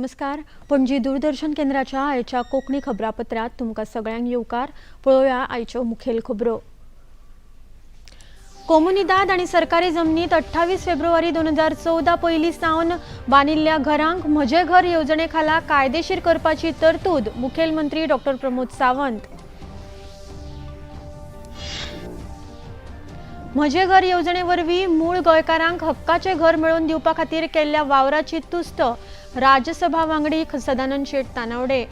नमस्कार. पणजी दूरदर्शन केंद्राच्या आयच्या कोंकणी खबरापत्रात तुमकां सगळ्यांक येवकार. पळोवया आयच्यो मुखेल खबरो. कोमुनिदाद आनी सरकारी जमनीत 28 फेब्रुवारी 2014 पयलीं सावन बांदिल्ल्या घरांक म्हजें घर येवजणे खाला कायदेशीर करपाची तरतूद मुखेलमंत्री डॉक्टर प्रमोद सावंत. म्हजें घर येवजणे वरवीं मूळ गोंयकारांक हक्काचें घर मेळोवन दिवपा खातीर केल्ल्या वावराची तुस्त राज्यसभा वांगडी सदानंद शेट तानावडे.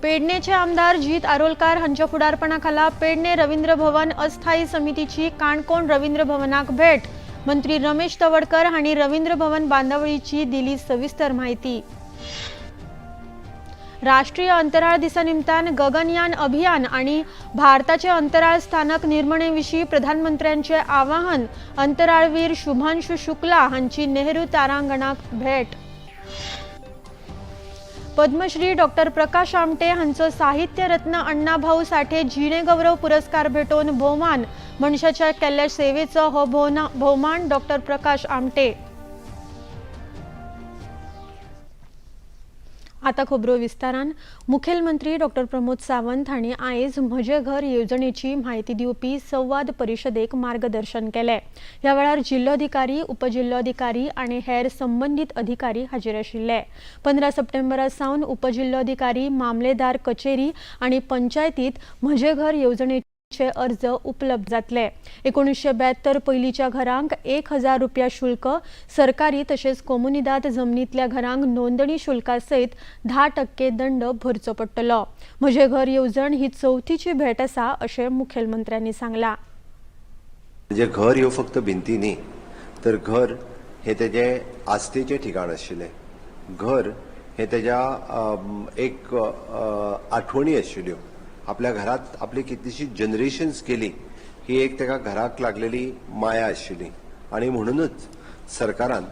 पेडणेचे आमदार जीत आरोलकार हांच्या फुडारपणा खाला पेडणे रवींद्र भवन अस्थायी समितीची काणकोण रवींद्र भवनाक भेट. मंत्री रमेश तवडकर हांणी रवींद्र भवन बांदावळीची दिली सविस्तर माहिती. राष्ट्रीय अंतराळ दिसा निमतान गगनयान अभियान आणि भारताचे अंतराळ स्थानक निर्मणेविशीं प्रधानमंत्र्यांचे आवाहन. अंतराळवीर शुभांशु शुक्ला हांची नेहरू तारांगणाक भेट. पद्मश्री डॉक्टर प्रकाश आमटे हांचो साहित्य रत्न अण्णाभाऊ साठे जिणे गौरव पुरस्कार भेटोवन भोवमान. मनशाच्या केल्ल्या सेवेचो हो भोवमान. डॉक्टर प्रकाश आमटे. आता खबरो विस्तारान. मुखेलमंत्री डॉक्टर प्रमोद सावंत हांणी आयज म्हजें घर येवजणेची म्हायती दिवपी संवाद परिशदेक मार्गदर्शन केलें. ह्या वेळार जिल्लोधिकारी, उपजिल्लोधिकारी आनी हेर संबंदीत अधिकारी हाजीर आशिल्ले. 15 सप्टेंबरा सावन उपजिल्लोधिकारी, मामलेदार कचेरी आनी पंचायतीत म्हजें घर येवजणेचे अर्ज उपलब्ध जातले. 1972 पयलींच्या घरांक 1000 रुपया शुल्क, सरकारी तशेंच कोमुनिदाद जमनींतल्या घरांक नोंदणी शुल्का सयत 10% दंड भरचो पडटलो. म्हजें घर येवजण ही चवथीची भेट आसा अशें मुखेलमंत्र्यांनी सांगलां. म्हणजे घर ह्यो फक्त भिंती न्ही, तर घर हें तेजें आस्थेचें ठिकाण आशिल्लें. घर हें तेज्या एक आठवणी आशिल्ल्यो. आपल्या घरात आपली कितलीशी जनरेशन्स गेली ही एक ताका घराक लागलेली माया आशिल्ली. आनी म्हणूनच सरकारान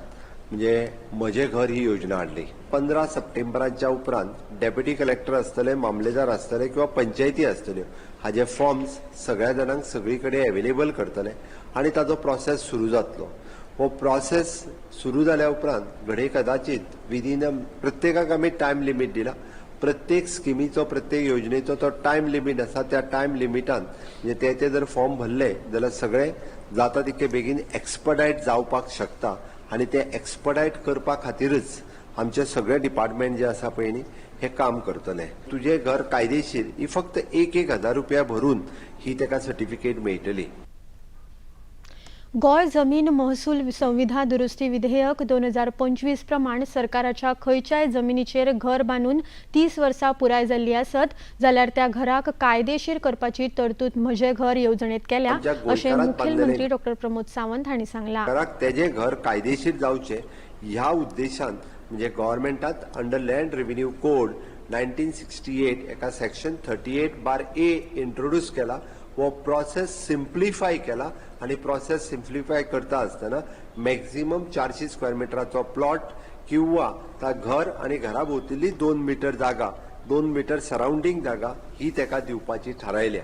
म्हणजे म्हजें घर ही योजना हाडली. 15 सप्टेंबराच्या उपरांत डेप्युटी कलेक्टर आसतले, मामलेदार आसतले किंवा पंचायती आसतल्यो, हाजे फॉर्म्स सगळ्या जाणांक सगळी कडेन एवेलेबल करतले आनी ताजो प्रोसेस सुरू जातलो. हो प्रोसेस सुरू जाल्या उपरांत घडये कदाचित विदीन प्रत्येकाक आमी टायम लिमीट दिला. प्रत्येक स्किमीचो, प्रत्येक योजनेचो तो टायम लिमीट आसा. त्या टायम लिमिटान म्हणजे ते ते जर फॉर्म भरले जाल्यार सगळे जाता तितके बेगीन एक्सपडायट जावपाक शकता. आनी ते एक्सपडायट करपा खातीरच आमचे सगळे डिपार्टमेंट जे आसा पळय न्ही हे काम करतले. तुजें घर कायदेशीर ही फक्त 1,000 रुपया भरून ही ताका सर्टिफिकेट मेळटली. गोंय जमीन महसूल संविधा दुरुस्ती विधेयक 2025 प्रमाण सरकाराच्या खंयच्याय जमिनीचेर घर बांदून 30 वर्सां पुराय जाल्ली आसत जाल्यार त्या घराक कायदेशीर करपाची तरतूद म्हजें घर येवजणेत केल्या अशें मुखेलमंत्री डॉक्टर प्रमोद सावंत हांणी सांगलां. घराक तेजें घर कायदेशीर जावचें ह्या उद्देशान म्हणजे गव्हर्मेंटात अंडर लँड रेव्हेन्यू कोड 1968 एका सेक्शन 38(A) introduce केला. हो प्रोसेस सिम्प्लिफाय केला आनी प्रोसेस सिम्प्लिफाय करता आसतना मॅक्झिमम 400 स्क्वेअर मिटराचो प्लॉट किंवा त्या घर आनी घरा भोंवतली 2 मिटर जागा, 2 मिटर सरावंडींग जागा ही ताका दिवपाची थारायल्या.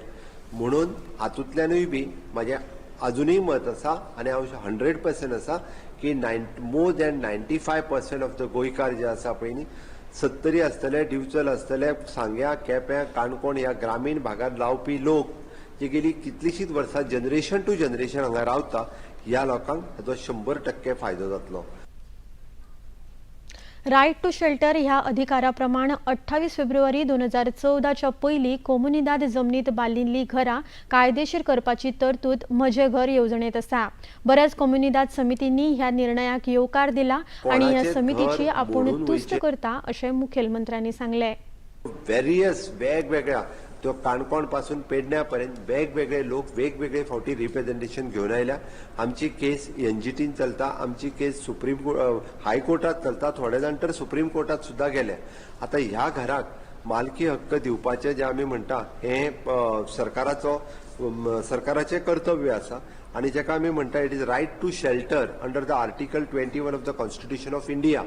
म्हणून हातूंतल्यानूय बी म्हाजें अजुनूय मत आसा आनी हांव 100% आसा की मोर दॅन 95% ऑफ the गोंयकार जे आसा पळय न्ही, सत्तरी आसतले, दिवचल आसतले, सांग्या, केप्यां, काणकोण ह्या ग्रामीण भागांत रावपी लोक जे गेली कितलीशींच वर्सां जनरेशन टू जनरेशन हांगा रावता, ह्या लोकांक हाचो 100% फायदो जातलो. रायट टू शेल्टर ह्या अधिकारा प्रमाण 28 फेब्रुवारी 2014च्या पयलीं कोमुनिदाद जमनीत बांदिल्लीं घरां कायदेशीर करपाची तरतूद म्हजें घर येवजणेत आसा. बऱ्याच कोमुनिदाद समितींनी ह्या निर्णयाक येवकार दिला आनी ह्या समितीची आपूण तुस्त करता अशें मुखेलमंत्र्यांनी सांगलें. वेरियस वेगवेगळ्या त्यो काणकोण पासून पेडण्या पर्यंत वेगवेगळे लोक वेगवेगळे फावटी रिप्रेझेंटेशन घेवन आयल्या. आमची केस एनजीटीन चलता, आमची केस सुप्रीम हायकोर्टात चलता, थोडे जाण तर सुप्रीम कोर्टात सुद्दां गेले. आतां ह्या घराक मालकी हक्क दिवपाचें जें आमी म्हणटा हें सरकाराचो सरकाराचें कर्तव्य आसा. आनी जेका आमी म्हणटा it is right to shelter under the article 21 of the constitution of India,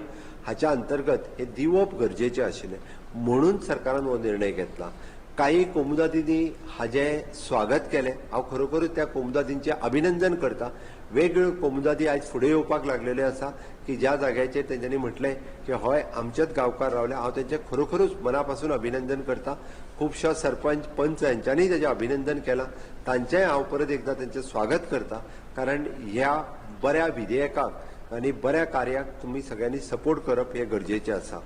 हाच्या अंतर्गत हें दिवप गरजेचें आशिल्लें म्हणून सरकारान हो निर्णय घेतला. काही कोमुदादींनी हाजें स्वागत केलें. हांव खरोखरूच त्या कोमुदादींचें अभिनंदन करता. वेगवेगळ्यो कोमुनिदादी आयज फुडें येवपाक लागलेल्यो आसा की ज्या जाग्याचेर तेंच्यांनी म्हटलें की हय आमचेच गांवकार रावले. हांव तेंचें खरोखरूच मना पासून अभिनंदन करता. खुबश्या सरपंच पंच हेंच्यांनी तेजें अभिनंदन केलां, तांचेंय हांव परत एकदां तेंचें स्वागत करता, कारण ह्या बऱ्या विधेयकाक आनी बऱ्या कार्याक तुमी सगळ्यांनी सपोर्ट करप हें गरजेचें आसा.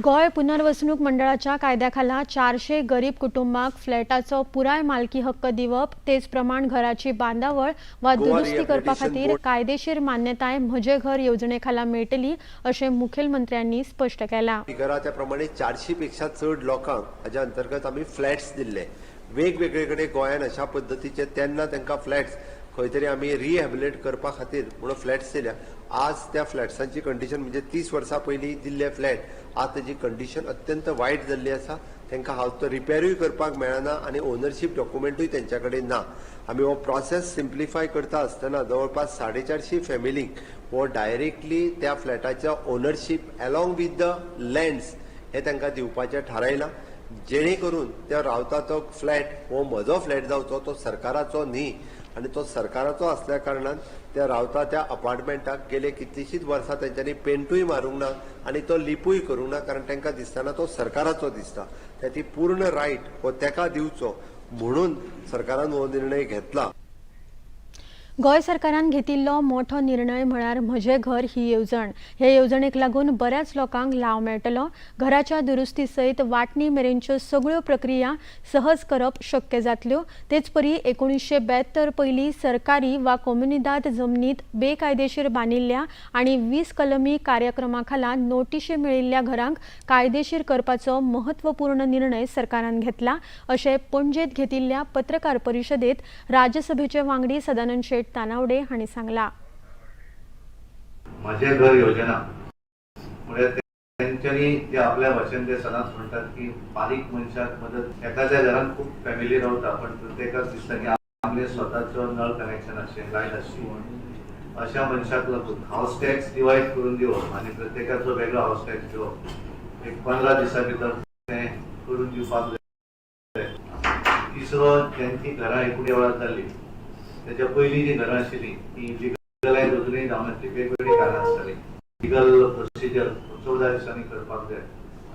गोंय पुनर्वसणूक मंडळाच्या कायद्याखाला 400 गरीब कुटुंबांक फ्लॅटाचो पुराय मालकी हक्क दिवप, तेच प्रमाण घराची बांदावळ वा दुरुस्ती करपा खातीर कायदेशीर मान्यताय म्हजें घर येवजणे खाला मेळटली अशें मुखेलमंत्र्यांनी स्पश्ट केलां. फिगरा त्या प्रमाणे 400 पेक्षा चड लोकांक हाज्या अंतर्गत आमी फ्लॅट्स दिल्ले. वेगवेगळे कडेन गोंयान अशा पद्दतीचे तेन्ना तांकां फ्लॅट्स खंय तरी आमी रिहॅबिलिटेट करपा खातीर म्हणून फ्लॅट्स दिल्या. आज त्या फ्लॅट्सांची कंडिशन म्हणजे 30 वर्सां पयलीं दिल्ले फ्लॅट आज तेजी कंडिशन अत्यंत वायट जाल्ली आसा. तांकां हांव तो रिपेरूय करपाक मेळना आनी ओनरशीप डॉक्युमेंटूय तेंच्या कडेन ना. आमी हो प्रोसेस सिम्प्लिफाय करता आसतना जवळपास 450 फॅमिलींक हो डायरेक्टली त्या फ्लॅटाच्या ownership along with the lands हे तांकां दिवपाचें थारायलां, जेणे करून त्या रावता तो फ्लॅट हो म्हजो फ्लॅट जावचो, तो सरकाराचो न्ही. आनी तो सरकाराचो आसल्या कारणान त्या रावता त्या अपार्टमेंटाक गेले कितलींशींच वर्सां तेंच्यांनी पेंटूय मारूंक ना आनी तो लिपूय करूंक ना, कारण तांकां दिसतना तो सरकाराचो दिसता. ती पूर्ण रायट हो तेका दिवचो म्हणून सरकारान हो निर्णय घेतला. गोंय सरकारान घेतिल्लो मोठो निर्णय म्हळ्यार म्हजें घर ही येवजण. हे येवजणेक लागून बऱ्याच लोकांक लाव मेळटलो. घराच्या दुरुस्ती सयत वांटणी मेरेनच्यो सगळ्यो प्रक्रिया सहज करप शक्य जातल्यो. तेचपरी 1972 पयलीं सरकारी वा कोमुनिदाद जमनीत बेकायदेशीर बांदिल्ल्या आनी 20 कलमी कार्यक्रमा खाला नोटिशी मेळिल्ल्या घरांक कायदेशीर करपाचो महत्वपूर्ण निर्णय सरकारान घेतला अशें पणजेंत घेतिल्ल्या पत्रकार परिशदेंत राज्यसभेचे वांगडी सदानंद शेट तानावडे हांणी सांगला. म्हजें घर योजना म्हणजे तेंच्यांनी जे आपल्या भाशेन ते सदांच म्हणटात की बारीक मनशाक मदत. एखाद्या घरान खूब फॅमिली रावता पण प्रत्येकाक दिसता की आमगे स्वताचो नळ कनेक्शन आसचें, लायट आसची. अशा मनशाक लागून हावस टॅक्स डिवायड करून दिवप आनी प्रत्येकाचो वेगळो हावस टॅक्स दिवप एक 15 दिसां भितर तें करून दिवपाक जाय. तिसरो, ज्यांची घरां एकुड्या वेळार जाल्ली त्याच्या पयलीं जी घरां आशिल्ली ती लिगलायज अजुनूय जावनासली, वेगवेगळीं कारणां आसतालीं. लिगल प्रोसिजर 14 दिसांनी करपाक जाय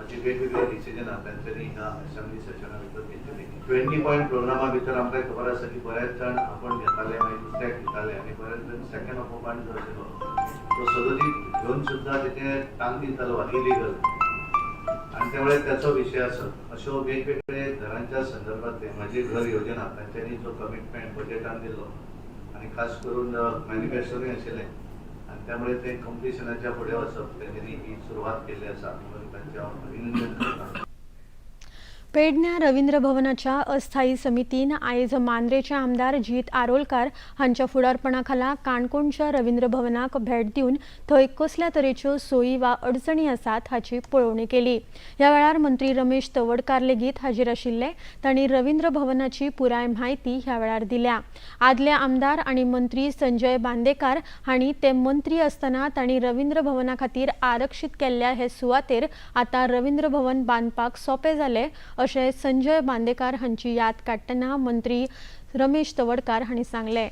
अशी वेगवेगळी डिसिजनां तांच्यांनी ह्या असेंब्ली सेशना भितर घेतलेली. 20 पॉयंट प्रोग्रामा भितर आमकां खबर आसा की बऱ्याच जाण आपण घेताले, मागीर दुसऱ्याक दिताले आनी बऱ्याच जाण सेकंड ऑक्युपंट जो आशिल्लो तो सदोदीत घेवन सुद्दां तेचे टांग दितालो इलिगल, आनी त्यामुळे त्याचो विशय आसा. अश्यो वेगवेगळे घरांच्या संदर्भातले म्हजें घर योजना तांच्यांनी जो कमिटमेंट बजेटान दिल्लो आनी खास करून मॅनिफेस्टोनूय आशिल्लें आनी त्यामुळे ते कंप्लिशनाच्या फुडें वचप तेंच्यांनी ही सुरवात केल्ली आसा म्हणून तांचें हांव अभिनंदन करतां. पेडण्या रवींद्र भवनाच्या अस्थायी समितीन आयज मांद्रेचे आमदार जीत आरोलकार हांच्या फुडारपणाखाला काणकोणच्या रवींद्र भवनाक भेट दिवन थंय कसल्या तरेच्यो सोयी वा अडचणी आसात हाची पळोवणी केली. ह्या वेळार मंत्री रमेश तवडकार लेगीत हाजीर आशिल्ले. तांणी रवींद्र भवनाची पुराय म्हायती ह्या वेळार दिल्या. आदले आमदार आनी मंत्री संजय बांदेकार हांणी ते मंत्री आसतना तांणी रवींद्र भवना खातीर आरक्षीत केल्ल्या हे सुवातेर आतां रवींद्र भवन बांदपाक सोंपें जालें अशें संजय बांदेकार हांची याद काडटना मंत्री रमेश तवडकार हांणी सांगलें.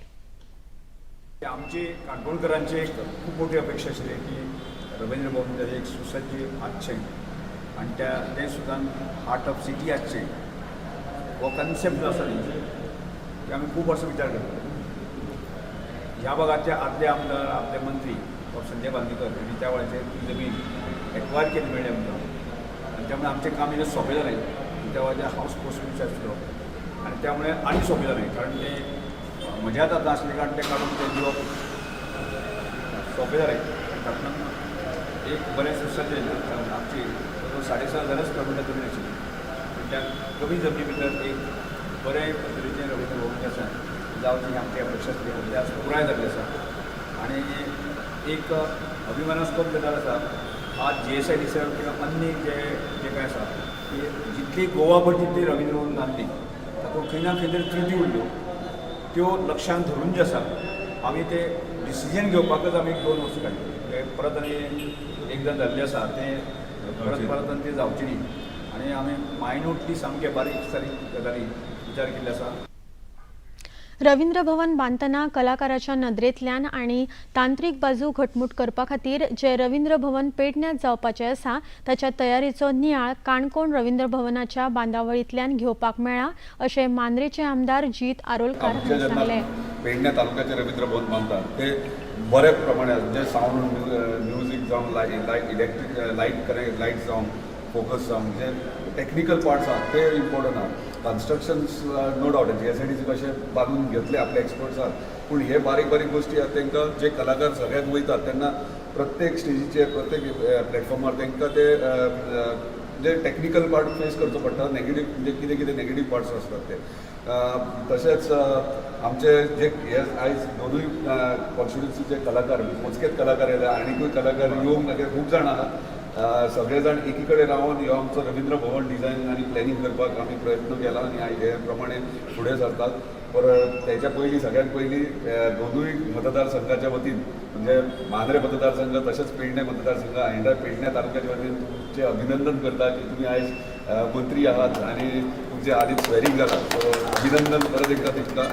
आमची काणकोणकरांची एक खूब मोठी अपेक्षा आशिल्ली की रवींद्र भवन जाचें एक सुसज्ज आसचें आनी त्या तें सुद्दां हार्ट ऑफ सिटी आसचें, हो कन्सेप्ट जो आसा न्ही ते आमी खूब वर्सां विचार करता. ह्या भागाचे आदले आमदार, आदले मंत्री डॉ संजय बांदेकर हांणी त्या वेळाचेर ती जमीन एक्वायर केली मेळ्ळी आमकां आनी त्यामुळे आमचें काम इल्लें सोंपें जालें. त्या वेळाचेर हावस पोस्ट आसलो आनी त्यामुळे आनी सोंपें जालें, कारण तें म्हज्या हातांत आसलें कारण तें काडून तें दिवप सोंपें जालें. तातूंत एक बरें सुसज्ज आमची 7,500 स्क्वेअर मिटर जमीन आशिल्ली, पूण त्या कमी जमनी भितर एक बरें पद्दतीचें रवींद्र भवन जें आसा जावची ही आमची अपेक्षा आसली आनी तें आज पुराय जाल्लें आसा. आनी एक अभिमानास्पद गजाल आसा, आज GSIDC किंवा अन्य जे जे कांय आसा की जितली गोवाभर जितली रवींद्र भवन बांदली तातूंत खंय ना खंय तरी त्रुटी उरल्यो, त्यो लक्षांत धरून जे आसा आमी ते डिसिजन घेवपाकच आमी 2 वर्सां काडली. परत आनी एकदां जाल्लें आसा तें परत परत आनी तें जावचें न्ही. आनी आमी मायन्यूटली सामके बारीक सारीक गजाली विचार केल्ले आसा. रवींद्र भवन बांदतना कलाकाराच्या नदरेंतल्यान आनी तांत्रीक बाजू घटमूट करपा खातीर जे रवींद्र भवन पेडण्यांत जावपाचें आसा ताच्या तयारीचो नियाळ काणकोण रवींद्र भवनाच्या बांदावळींतल्यान घेवपाक मेळ्ळा अशें मांद्रेचे आमदार जीत आरोलकार हांणी सांगलें. पेडणे तालुक्याचे रवींद्र भवन बांदतात ते बरे प्रमाणे म्हणजे सावंड म्युजीक जावं, light electric light connect light जावं, फोकस जावं, जे टॅक्निकल पार्ट्स आहात ते इम्पॉर्टंट आहात. कन्स्ट्रक्शन्स नो डावट GSIDC कशें बांदून घेतले आपले एक्सपर्ट्स आहात, पूण हे बारीक बारीक गोश्टी आहात तांकां जे कलाकार सगळ्याक वयतात तेन्ना प्रत्येक स्टेजीचेर प्रत्येक प्लॅटफॉर्मार तांकां ते जे टॅक्निकल पार्ट फेस करचो पडटा, नेगेटीव म्हणजे कितें कितें नेगेटीव पार्ट्स आसतात ते. तशेंच आमचे जे हे आयज दोनूय कॉन्स्टिट्युन्सीचे कलाकार मोजकेच कलाकार येयले, आनीकूय कलाकार येवंक नाका, खूब जाण आहात. सगळे जाण एकी कडेन रावन ह्यो आमचो रवींद्र भवन डिजायन आनी प्लॅनिंग करपाक आमी प्रयत्न केला आनी हे प्रमाणे फुडें सरतात. पर त्याच्या पयलीं सगळ्यात पयलीं दोनूय मतदारसंघाच्या वतीन म्हणजे मांद्रे मतदारसंघ तशेंच पेडणे मतदारसंघ आनी पेडणे तालुक्याच्या वतीन तुमचें अभिनंदन करता की तुमी आयज मंत्री आहात आनी तुमचें हालींच स्वेरींग जालां, सो अभिनंदन परत एकदां तुमकां.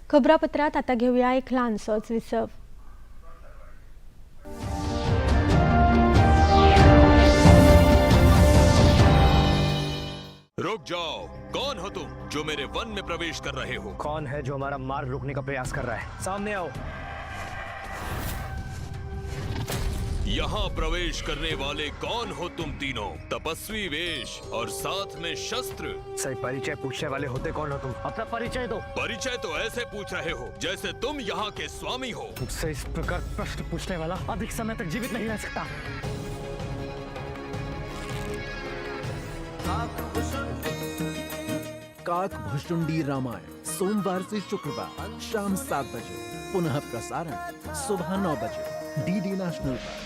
खबरापत्रात आता घेवया एक ल्हानसोच विसव. रुक जाओ, कौन हो तुम जो मेरे वन में प्रवेश कर रहे हो? कौन है जो हमारा मार्ग रोकने का प्रयास कर रहा है? सामने आओ. यहाँ प्रवेश करने वाले कौन हो तुम तीनों? तपस्वी वेश और साथ में शस्त्र. सही परिचय पूछने वाले होते कौन हो तुम? अपना परिचय दो. परिचय तो ऐसे पूछ रहे हो जैसे तुम यहाँ के स्वामी हो. मुझसे इस प्रकार प्रश्न पूछने वाला अधिक समय तक जीवित नहीं रह सकता. काकभुशुंडी रामायण सोमवार से शुक्रवार शाम 7 बजे, पुनः प्रसारण सुबह 9 बजे DD national पर.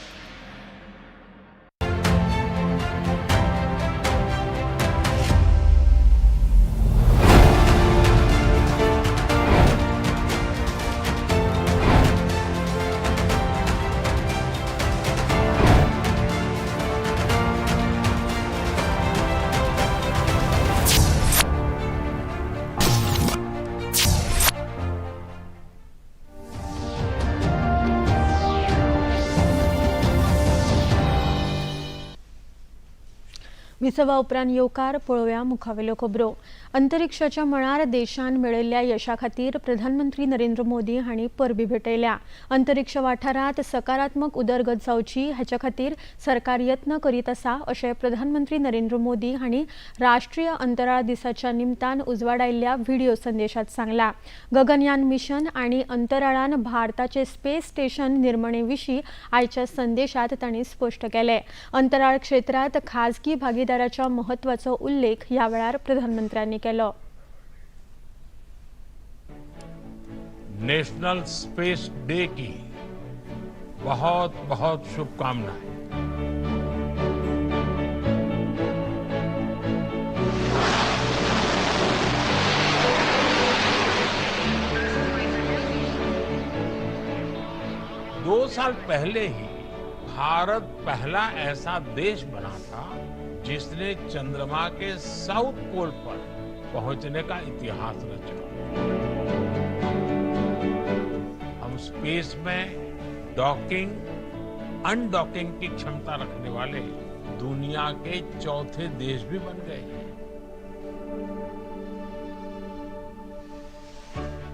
विसवा उपरांत येवकार. पळोवया मुखावेल्यो खबरो. अंतरिक्षाच्या मळार देशान मेळयल्ल्या यशा खातीर प्रधानमंत्री नरेंद्र मोदी हांणी परबी भेटयल्या. अंतरिक्ष वाठारांत सकारात्मक उदरगत जावची हाच्या खातीर सरकार यत्न करीत आसा अशें प्रधानमंत्री नरेंद्र मोदी हांणी राष्ट्रीय अंतराळ दिसाच्या निमतान उजवाडायल्ल्या व्हिडिओ संदेशात सांगला. गगनयान मिशन आनी अंतराळान भारताचे स्पेस स्टेशन निर्मणे विशीं आयच्या संदेशात तांणी स्पश्ट केलें. अंतराळ क्षेत्रांत खाजगी भागीदाराच्या म्हत्वाचो उल्लेख ह्या वेळार प्रधानमंत्र्यांनी केलो. नेशनल स्पेस डे की बहुत बहुत शुभकामनाएं. दो साल पहले ही भारत पहला ऐसा देश बना था जिसने चंद्रमा के साउथ पोल पर पहुंचने का इतिहास रचा. हम स्पेस में डॉकिंग अनडॉकिंग की क्षमता रखने वाले दुनिया के चौथे देश भी बन गए हैं.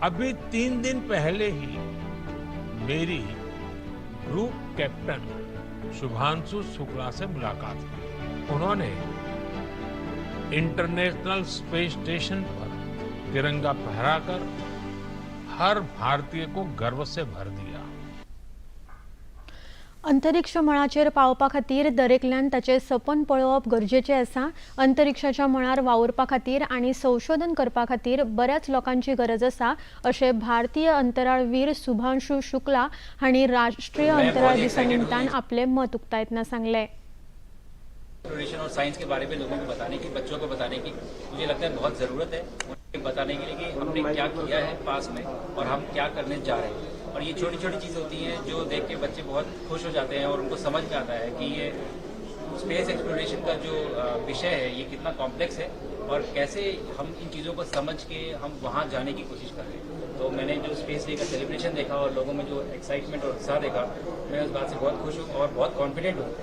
अभी 3 दिन पहले ही मेरी ग्रुप कैप्टन शुभांशु शुक्ला से मुलाकात हुई. उन्होंने इंटरनेशनल स्पेस स्टेशन पर तिरंगा फहराकर हर भारतीय को गर्व से भर दिया. अंतरिक्ष मळाचेर पावपा खातीर दरेकल्यान ताचें सपन पळोवप गरजेचें आसा. अंतरिक्षाच्या मळार वावुरपा खातीर आनी संशोधन करपा खातीर बऱ्याच लोकांची गरज आसा अशें भारतीय अंतराळवीर शुभांशु शुक्ला हांणी राष्ट्रीय अंतराळ दिसा निमतान आपलें मत उक्तायतना सांगलें. एक्सप्लोरेशन और साइंस के बारे में लोगों को बताने की, बच्चों को बताने की मुझे लगता है बहुत ज़रूरत है. उन्हें बताने के लिए कि हमने क्या किया है पास में और हम क्या करने जा रहे हैं. और ये छोटी छोटी चीज़ होती हैं जो देख के बच्चे बहुत खुश हो जाते हैं और उनको समझ में आता है कि ये स्पेस एक्सप्लोरेशन का जो विषय है ये कितना कॉम्प्लेक्स है और कैसे हम इन चीज़ों को समझ के हम वहाँ जाने की कोशिश कर रहे हैं। तो मैंने जो स्पेस डे का सेलिब्रेशन देखा और लोगों में जो एक्साइटमेंट और उत्साह देखा, मैं उस बात से बहुत खुश हूँ और बहुत कॉन्फिडेंट हूँ।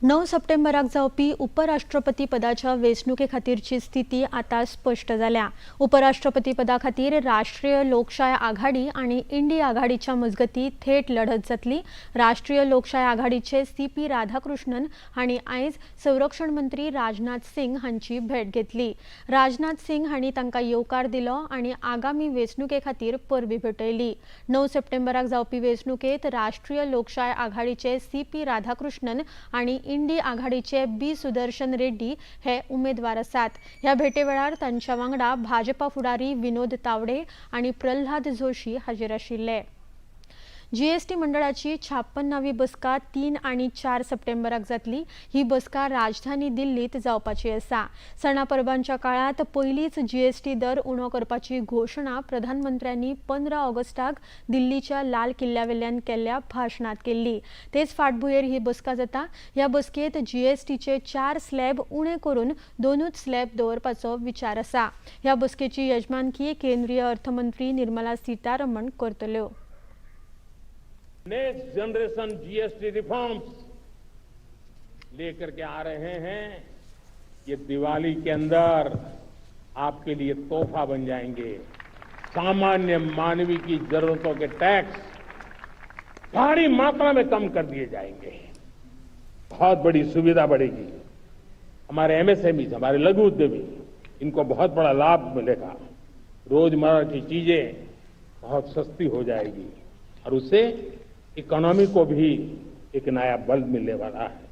9 सप्टेंबराक जावपी उपराष्ट्रपती पदाच्या वेंचणुके खातीरची स्थिती आतां स्पश्ट जाल्या। उपराष्ट्रपती पदा खातीर राष्ट्रीय लोकशाय आघाडी आनी इंडी आघाडीच्या मजगती थेट लढत जातली। राष्ट्रीय लोकशाय आघाडीचे सीपी राधाकृष्णन हांणी आयज संरक्षण मंत्री राजनाथ सिंग हांची भेट घेतली। राजनाथ सिंग हांणी तांकां येवकार दिलो आनी आगामी वेंचणुके खातीर परबीं भेटयली। 9 सप्टेंबराक जावपी वेंचणुकेंत राष्ट्रीय लोकशाय आघाडीचे सीपी राधाकृष्णन आनी इंडी आघाडीचे बी सुदर्शन रेड्डी हे उमेदवार आसात। ह्या भेटे वेळार तांच्या वांगडा भाजपा फुडारी विनोद तावडे आनी प्रल्हाद जोशी हाजीर आशिल्ले। जीएसटी मंडळाची 56वी बसका 3 आनी 4 सप्टेंबराक जातली। ही बसका राजधानी दिल्लीत जावपाची आसा। सणा परबांच्या काळांत पयलीच जीएसटी दर उणो करपाची घोशणा प्रधानमंत्र्यांनी 15 ऑगस्टाक दिल्लीच्या लाल किल्ल्यावेल्यान केल्ल्या भाशणांत केल्ली। तेच फाटभुंयेर ही बसका जाता। ह्या बसकेंत जीएसटीचे 4 स्लॅब उणे करून 2च स्लॅब दवरपाचो विचार आसा। ह्या बसकेची यजमानकी केंद्रीय अर्थमंत्री निर्मला सीतारमण करतल्यो। नेक्स्ट जनरेशन जीएसटी रिफॉर्म्स लेकर के आ रहे हैं। ये दिवाली के अंदर आपके लिए तोहफा बन जाएंगे। सामान्य मानवी की जरूरतों के टैक्स भारी मात्रा में कम कर दिए जाएंगे। बहुत बड़ी सुविधा बढ़ेगी। हमारे एमएसएमई, हमारे लघु उद्यमी, इनको बहुत बड़ा लाभ मिलेगा। रोजमर्रा की चीजें बहुत सस्ती हो जाएगी और उससे इकोनॉमी को भी एक नया बल मिलने वाला है।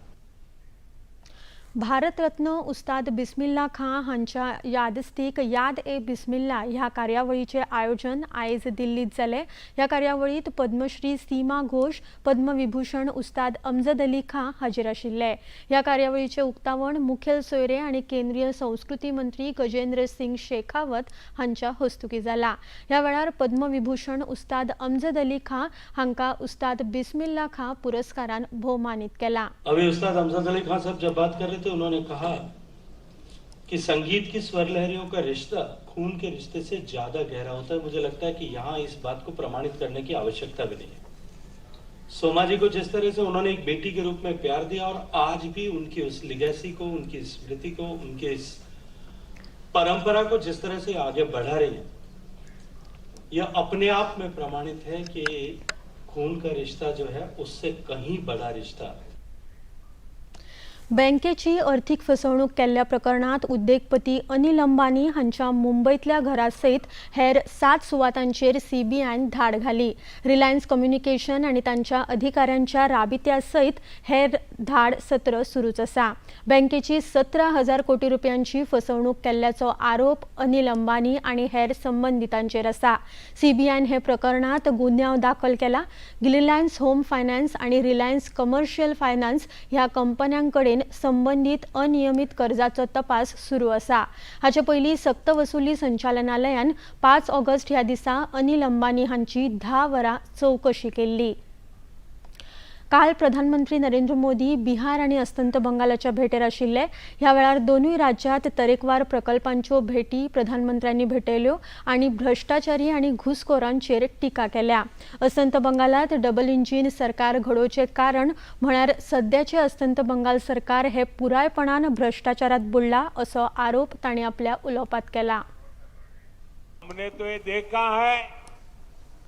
भारतरत्न उस्ताद बिस्मिल्ला खां हांच्या यादस्तीक याद ए बिस्मिल्ला ह्या कार्यावळीचें आयोजन आयज दिल्लीत जालें। ह्या कार्यावळींत पद्मश्री सीमा घोष, पद्मविभूषण उस्ताद अमजद अली खां हाजीर आशिल्ले। ह्या कार्यावळीचें उक्तावण मुखेल सोयरे आनी केंद्रीय संस्कृती मंत्री गजेंद्र सिंग शेखावत हांच्या हस्तुकीं जालां। ह्या वेळार पद्मविभूषण उस्ताद अमजद अली खां हांकां उस्ताद बिस्मिल्ला खां पुरस्कारान भोवमानीत केला। अभी उस्ताद अमजद अली खान साहब जब बात कर रहे थे, उन्होंने कहा कि संगीत की स्वर लहरियों का रिश्ता खून के रिश्ते से ज्यादा गहरा होता है। मुझे लगता है कि यहाँ इस बात को प्रमाणित करने की आवश्यकता भी नहीं है। सोमा जी को जिस तरह से उन्होंने एक बेटी के रूप में प्यार दिया और आज भी उनकी उस लिगेसी को, उनकी स्मृति को, उनके इस परंपरा को जिस तरह से आगे बढ़ा रही है, यह अपने आप में प्रमाणित है कि खून का रिश्ता जो है उससे कहीं बड़ा रिश्ता। बँकेची अर्थीक फसवणूक केल्ल्या प्रकरणात उद्देगपती अनिल अंबानी हांच्या मुंबयतल्या घरा सयत हेर 7 सुवातांचेर सीबीआयन धाड घाली। रिलायन्स कम्युनिकेशन आनी तांच्या अधिकाऱ्यांच्या राबित्या सयत हेर धाड सत्र सुरूच आसा। बँकेची 17,000 कोटी रुपयांची फसवणूक केल्ल्याचो आरोप अनिल अंबानी आनी हेर संबंदितांचेर आसा। सीबीआयन हे प्रकरणात गुन्यांव दाखल केला। रिलायन्स होम फायनान्स आनी रिलायन्स कमर्शियल फायनान्स ह्या कंपन्यांकडेन संबंधित अनियमित कर्जाचो तपास सुरू आसा। हाचे पयलीं सक्तवसुली संचालनालयान 5 ऑगस्ट ह्या दिसा अनिल अंबानी हांची 10 वरां चवकशी केल्ली। काल प्रधानमंत्री नरेंद्र मोदी बिहार आनी अस्तंत बंगालाच्या भेटेर आशिल्ले। ह्या वेळार दोनूय राज्यांत तरेकवार प्रकल्पांच्यो भेटी प्रधानमंत्र्यांनी भेटयल्यो आनी भ्रश्टाचारी आनी घुसखोरांचेर टिका केल्या। अस्तंत बंगालात डबल इंजीन सरकार घडोवचें कारण म्हळ्यार सद्याचें अस्तंत बंगाल सरकार हे पुरायपणान भ्रश्टाचारात बुडला असो आरोप तांणी आपल्या उलोवपांत केला। हमने तो ये देखा है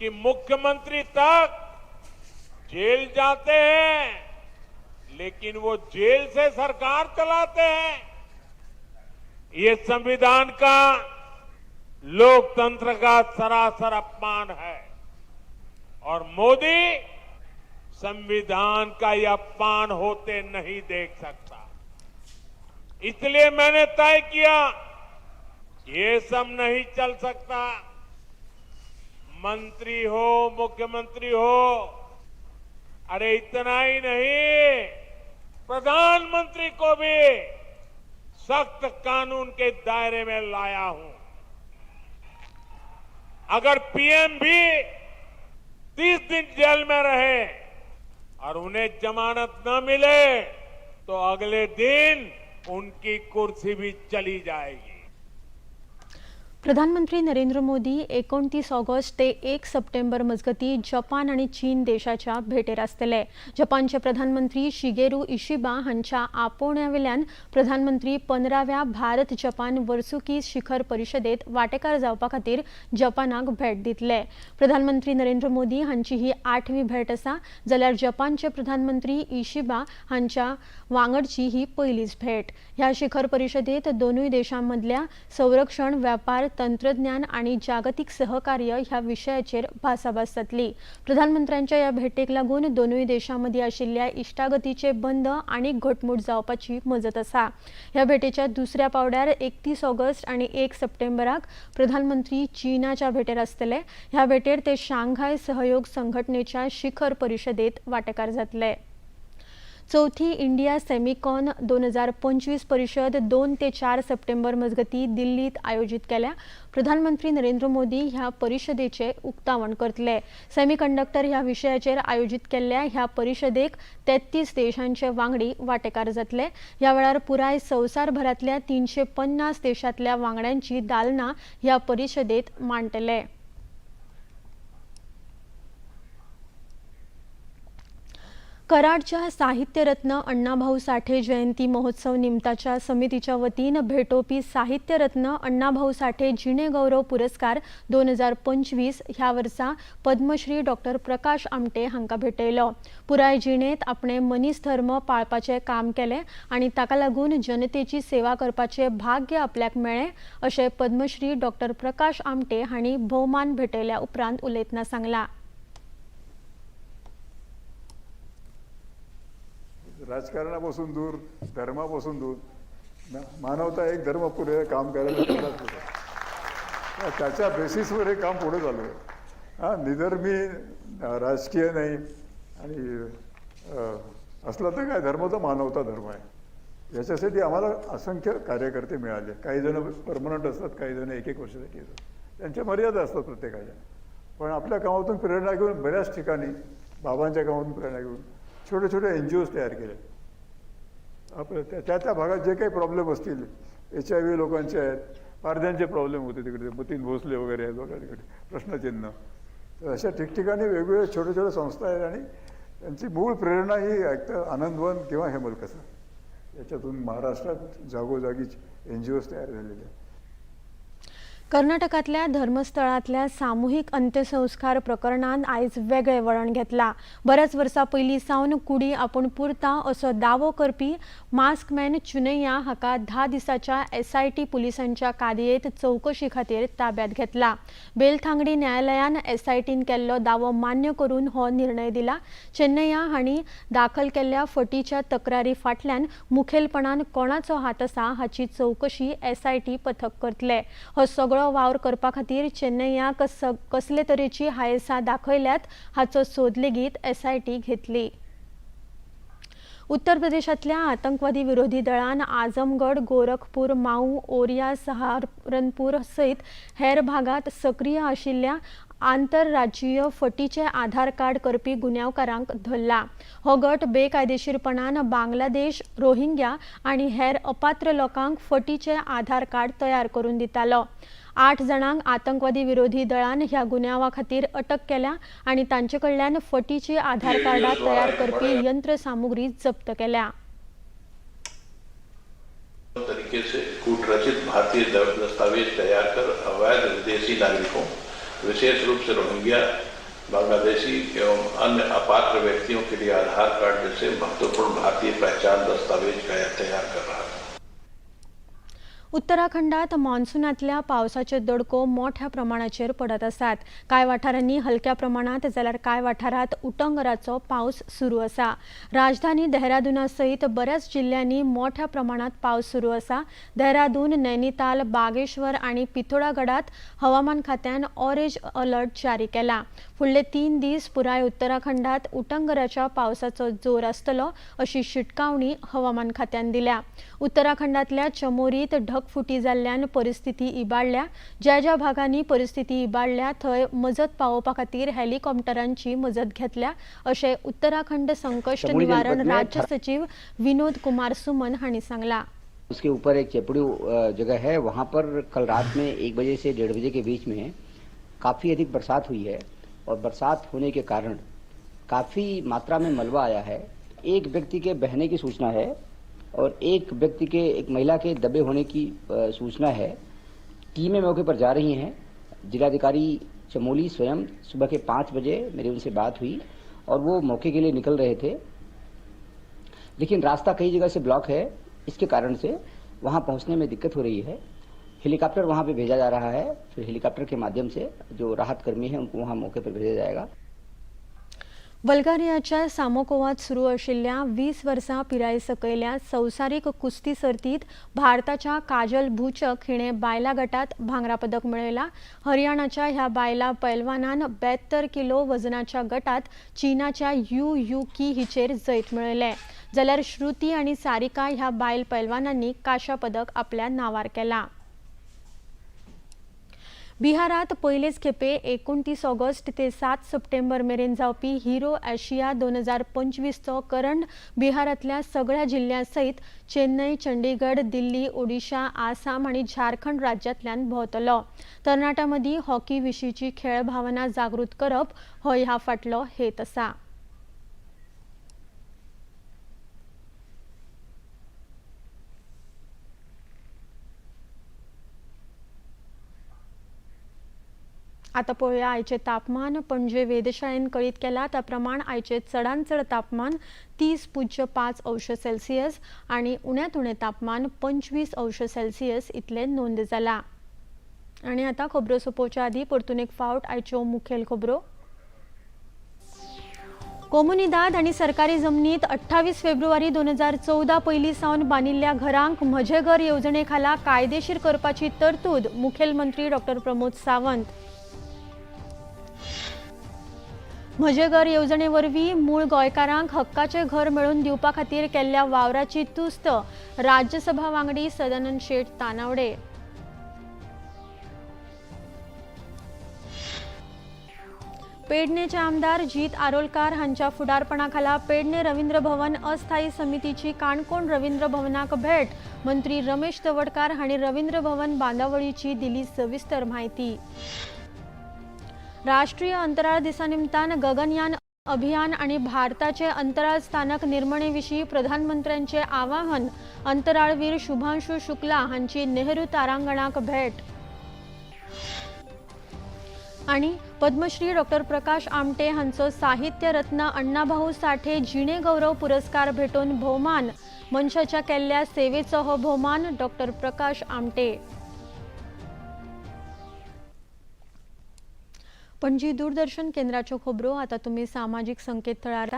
कि मुख्यमंत्री तक जेल जाते हैं, लेकिन वो जेल से सरकार चलाते हैं। ये संविधान का, लोकतंत्र का सरासर अपमान है और मोदी संविधान का ये अपमान होते नहीं देख सकता। इसलिए मैंने तय किया, ये सब नहीं चल सकता। मंत्री हो, मुख्यमंत्री हो, अरे इतना ही नहीं, प्रधानमंत्री को भी सख्त कानून के दायरे में लाया हूं। अगर पीएम भी 30 दिन जेल में रहे और उन्हें जमानत न मिले तो अगले दिन उनकी कुर्सी भी चली जाएगी। प्रधानमंत्री नरेंद्र मोदी 29 ऑगस्ट ते 1 सप्टेंबर मजगती जपान आनी चीन देशाच्या भेटेर आसतले। जपानचे प्रधानमंत्री शिगेरू इशिबा हांच्या आपोवण्यावेल्यान प्रधानमंत्री 15व्या भारत जपान वर्सुकी शिखर परिशदेत वांटेकार जावपा खातीर जपानाक भेट दितले। प्रधानमंत्री नरेंद्र मोदी हांची ही 8वी भेट आसा, जाल्यार जपानचे प्रधानमंत्री इशिबा हांच्या वांगडची ही पयलीच भेट। ह्या शिखर परिशदेत दोनूय देशां मदल्या संरक्षण, व्यापार, तंत्रज्ञान आणि जागतिक सहकार्य ह्या विशयाचेर भासाभास जातली। प्रधानमंत्र्यांच्या ह्या भेटेक लागून दोनूय देशां मदीं आशिल्ल्या इश्टागतीचे बंद आनीक घटमूट जावपाची मजत आसा। ह्या भेटेच्या दुसऱ्या पावड्यार 31 ऑगस्ट आनी 1 सप्टेंबराक प्रधानमंत्री चीनाच्या भेटेर आसतले। ह्या भेटेर ते शांघाय सहयोग संघटनेच्या शिखर परिशदेत वांटेकार जातले। चौथी इंडिया सेमिकॉन 2025 परिशद 2 ते 4 सप्टेंबर मजगती दिल्लीत आयोजित केल्या। प्रधानमंत्री नरेंद्र मोदी ह्या परिशदेचे उक्तावण करतले। सेमीकंडक्टर ह्या विशयाचेर आयोजित केल्ल्या ह्या परिशदेक 33 देशांचे वांगडी वांटेकार जातले। ह्या वेळार पुराय संवसारभरांतल्या 350 देशांतल्या वांगड्यांची दालनां ह्या परिशदेत मांडटले। कराडच्या साहित्यरत्न अण्णाभाऊ साठे जयंती महोत्सव निमताच्या समितीच्या वतीन भेटोवपी साहित्यरत्न अण्णाभाऊ साठे जिणे गौरव पुरस्कार 2025 ह्या वर्सा पद्मश्री डॉक्टर प्रकाश आमटे हांकां भेटयलो। पुराय जिणेंत आपणे मनीस धर्म पाळपाचें काम केलें आनी ताका लागून जनतेची सेवा करपाचें भाग्य आपल्याक मेळ्ळें अशें पद्मश्री डॉक्टर प्रकाश आमटे हांणी भोवमान भेटयल्या उपरांत उलयतना सांगलां। राजकारणापासून दूर, धर्मापासून दूर, मानवता एक धर्म पुढे काम करायला त्याच्या बेसिसवर हे काम पुढे चालू आहे। हां, निधर्मी राजकीय नाही आणि असला तर काय धर्म तर मानवता धर्म आहे। याच्यासाठी आम्हाला असंख्य कार्यकर्ते मिळाले। काही जण परमनंट असतात, काही जण एक एक वर्षासाठी येतात, त्यांच्या मर्यादा असतात प्रत्येकाच्या। पण आपल्या कामातून प्रेरणा घेऊन बऱ्याच ठिकाणी बाबांच्या कामातून प्रेरणा घेऊन छोटे छोटे NGOs तयार केले। आपल्या त्या त्या भागात जे काही प्रॉब्लेम असतील, HIV लोकांचे आहेत, पारध्यांचे प्रॉब्लेम होते तिकडे, मतीन भोसले वगैरे आहेत बघा तिकडे, प्रश्नचिन्ह। तर अशा ठिकठिकाणी वेगवेगळ्या छोट्या छोट्या संस्था आहेत आणि त्यांची मूळ प्रेरणा ही एकतर आनंदवन किंवा हेमलकसा, याच्यातून महाराष्ट्रात जागोजागी NGOs तयार झालेले आहेत। कर्नाटकांतल्या धर्मस्थळांतल्या सामुहीक अंत्यसंस्कार प्रकरणान आयज वेगळें वळण घेतला। बऱ्याच वर्सां पयलीं सावन कुडी आपूण पुरता असो दावो करपी मास्कमॅन चुनय्या हाका 10 दिसांच्या SIT पुलिसांच्या कादयेंत चवकशी खातीर ताब्यात घेतला। बेलथांगडी न्यायालयान SITन केल्लो दावो मान्य करून हो निर्णय दिला। चेन्नय्या हांणी दाखल केल्ल्या फटीच्या तक्रारी फाटल्यान मुखेलपणान कोणाचो हात आसा हाची चवकशी SIT पथक करतले। हो सगळो वावर करपा खातीर चेन्नय्याक कसले तरेची हायेसां दाखयल्यात हाचो सोद लेगीत SIT घेतली। उत्तर प्रदेशांतल्या आतंकवादी विरोधी दळान आझमगड, गोरखपूर, माऊ, ओरिया, सहारनपूर सयत हेर भागात सक्रीय आशिल्ल्या आंतरराज्यीय फटीचे आधार कार्ड करपी गुन्यांवकारांक धरला। हो गट बेकायदेशीरपणान बांगलादेश, रोहिंग्या आनी हेर अपात्र लोकांक फटीचे आधार कार्ड तयार करून दितालो। 8 जाणांक आतंकवादी विरोधी दळान ह्या गुन्यांवा खातीर अटक केल्या आनी तांचे कडल्यान फटीची आधार कार्डां तयार करपी यंत्रसामुग्री जप्त केल्या। तरीके से कूटरचित भारतीय दस्तावेज तैयार कर अवैध विदेशी नागरिकों, विशेष रूप से रोहिंग्या, बांग्लादेशी एवं अन्य अपात्र व्यक्तियों के लिए आधार कार्ड जैसे महत्वपूर्ण भारतीय पहचान दस्तावेज तैयार कर रहा था। उत्तराखंडात मॉन्सूनांतल्या पावसाचे दडको मोठ्या प्रमाणाचेर पडत आसात। कांय वाठारांनी हलक्या प्रमाणात जाल्यार कांय वाठारांत उटंगराचो पावस सुरू आसा। राजधानी देहरादूना सयत बऱ्याच जिल्ल्यांनी मोठ्या प्रमाणात पावस सुरू आसा। देहरादून, नैनिताल, बागेश्वर आनी पिथोरागडात हवामान खात्यान ऑरेंज अलर्ट जारी केला। फुडले 3 दीस पुराय उत्तराखंडात उटंगराच्या पावसाचो जोर आसतलो अशी शिटकावणी हवामान खात्यान दिल्या। उत्तराखंडातल्या चमोरीत ढगफुटी जाल्ल्यान परिस्थिती इबाडल्या. ज्या ज्या भागांनी परिस्थिती इबाडल्या थंय मजत पावोवपा खातीर हेलिकॉप्टरांची मजत घेतल्या अशें उत्तराखंड संकश्ट चमोली निवारण जनपद में राज्य सचिव विनोद कुमार सुमन हांणी सांगलां. उसके ऊपर एक चेपड़ू जगह है, वहाँ पर कल रात में 1 बजे से 1:30 बजे के बीच में काफ़ी अधिक बरसात हुई है और बरसात होने के कारण काफ़ी मात्रा में मलबा आया है। एक व्यक्ति के बहने की सूचना है और एक व्यक्ति के, एक महिला के दबे होने की सूचना है। टीमें मौके पर जा रही हैं। जिलाधिकारी चमोली स्वयं सुबह के 5 बजे मेरी उनसे बात हुई और वो मौके के लिए निकल रहे थे, लेकिन रास्ता कई जगह से ब्लॉक है, इसके कारण से वहाँ पहुँचने में दिक्कत हो रही है। हेलीकॉप्टर वहाँ पे भेजा जा रहा है, फिर हेलीकॉप्टर के माध्यम से जो राहत कर्मी हैं उनको वहाँ मौके पर भेजा जाएगा। बल्गारियाच्या सामोकोवात सुरू आशिल्ल्या 20 वर्सां पिराये सकयल्या संवसारीक कुस्ती सर्तीत भारताच्या काजल भूचक हिणें बायलां गटात भांगरा पदक मेळयलां. हरियाणाच्या ह्या बायलां पैलवानान 72 किलो वजनाच्या गटात चीनाच्या you you की हिचेर जैत मेळयलें, जाल्यार श्रुती आनी सारिका ह्या बायल पैलवानांनी कांश्या पदक आपल्या नांवार केलां. बिहारात पयलेच खेपे 29 ऑगस्ट ते 7 सप्टेंबर मेरेन जावपी हिरो आशिया 2025चो करंड बिहारांतल्या सगळ्या जिल्ल्या सयत चेन्नय, चंडीगढ, दिल्ली, ओडिशा, आसाम आनी झारखंड राज्यांतल्यान भोंवतलो. तरणाट्यां मदीं हॉकी विशींची खेळ भावना जागृत करप हो ह्या फाटलो हेत आसा. आता पळोवया आयचें तापमान. पणजे वेधशाळेन कळीत केलां त्या प्रमाण आयचें चडांत चड तापमान 30.5 अंश सेल्सियस आनी उण्यांत उणें तापमान 25 अंश सेल्सियस इतलें नोंद जालां. आनी आतां खबरो सोंपोवच्या आदीं परतून एक फावट आयच्यो मुखेल खबरो. कोमुनिदाद आनी सरकारी जमनीत 28 फेब्रुवारी 2014 पयलीं सावन बांदिल्ल्या घरांक म्हजें घर येवजणे खाला कायदेशीर करपाची तरतूद मुखेलमंत्री डॉक्टर प्रमोद सावंत. म्हजें घर येवजणे वरवीं मूळ गोंयकारांक हक्काचें घर मेळोवन दिवपा खातीर केल्ल्या वावराची तुस्त राज्यसभा वांगडी सदानंद शेट तानावडे. पेडणेचे आमदार जीत आरोलकार हांच्या फुडारपणाखाला पेडणे रवींद्र भवन अस्थायी समितीची काणकोण रवींद्र भवनाक भेट. मंत्री रमेश तवडकार हांणी रवींद्र भवन बांदावळीची दिली सविस्तर म्हायती. राष्ट्रीय अंतराळ दिसा निमतान गगनयान अभियान आणि भारताचे अंतराळ स्थानक निर्मणेविशीं प्रधानमंत्र्यांचे आवाहन. अंतराळवीर शुभांशु शुक्ला हांची नेहरू तारांगणाक भेट. आणि पद्मश्री डॉक्टर प्रकाश आमटे हांचो साहित्य रत्न अण्णाभाऊ साठे जिणे गौरव पुरस्कार भेटोवन भोवमान. मनशाच्या केल्ल्या सेवेचो हो भोवमान. डॉक्टर प्रकाश आमटे. पणजी दूरदर्शन केंद्राच्यो खबरो आतां तुमी सामाजीक संकेतथळार,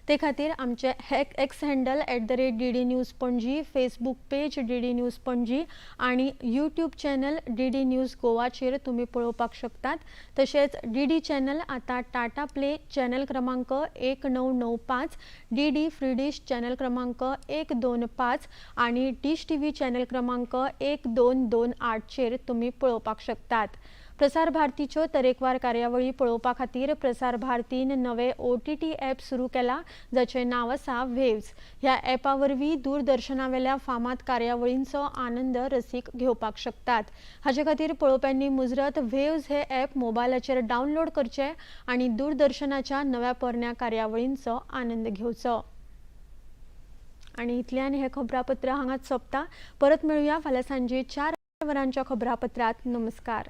ते खातीर आमचे X handle @DD News Panaji, Facebook page DD News Panaji आनी यूट्यूब चॅनल डीडी न्यूज गोवाचेर तुमी पळोवपाक शकतात. तशेंच डीडी चॅनल आतां टाटा प्ले चॅनल क्रमांक 1995, डीडी फ्री डिश चॅनल क्रमांक 125 आनी डिश टीव्ही चॅनल क्रमांक 1228चेर तुमी पळोवपाक शकतात. प्रसार भारतीच्यो तरेकवार कार्यावळी पळोवपा खातीर प्रसार भारतीन नवे ओटीटी ॲप सुरू केला, जाचें नांव आसा वेव्ज. ह्या ॲपा वरवीं दूरदर्शनावेल्या फामाद कार्यावळींचो आनंद रसीक घेवपाक शकतात. हाचे खातीर पळोवप्यांनी मुजरत वेव्ज हे ॲप मोबायलाचेर डावनलोड करचें आनी दूरदर्शनाच्या नव्या पोरण्या कार्यावळींचो आनंद घेवचो. आनी इतल्यान हें खबरापत्र हांगाच सोंपता. परत मेळुया फाल्यां सांजे 4 वरांच्या खबरापत्रांत. नमस्कार.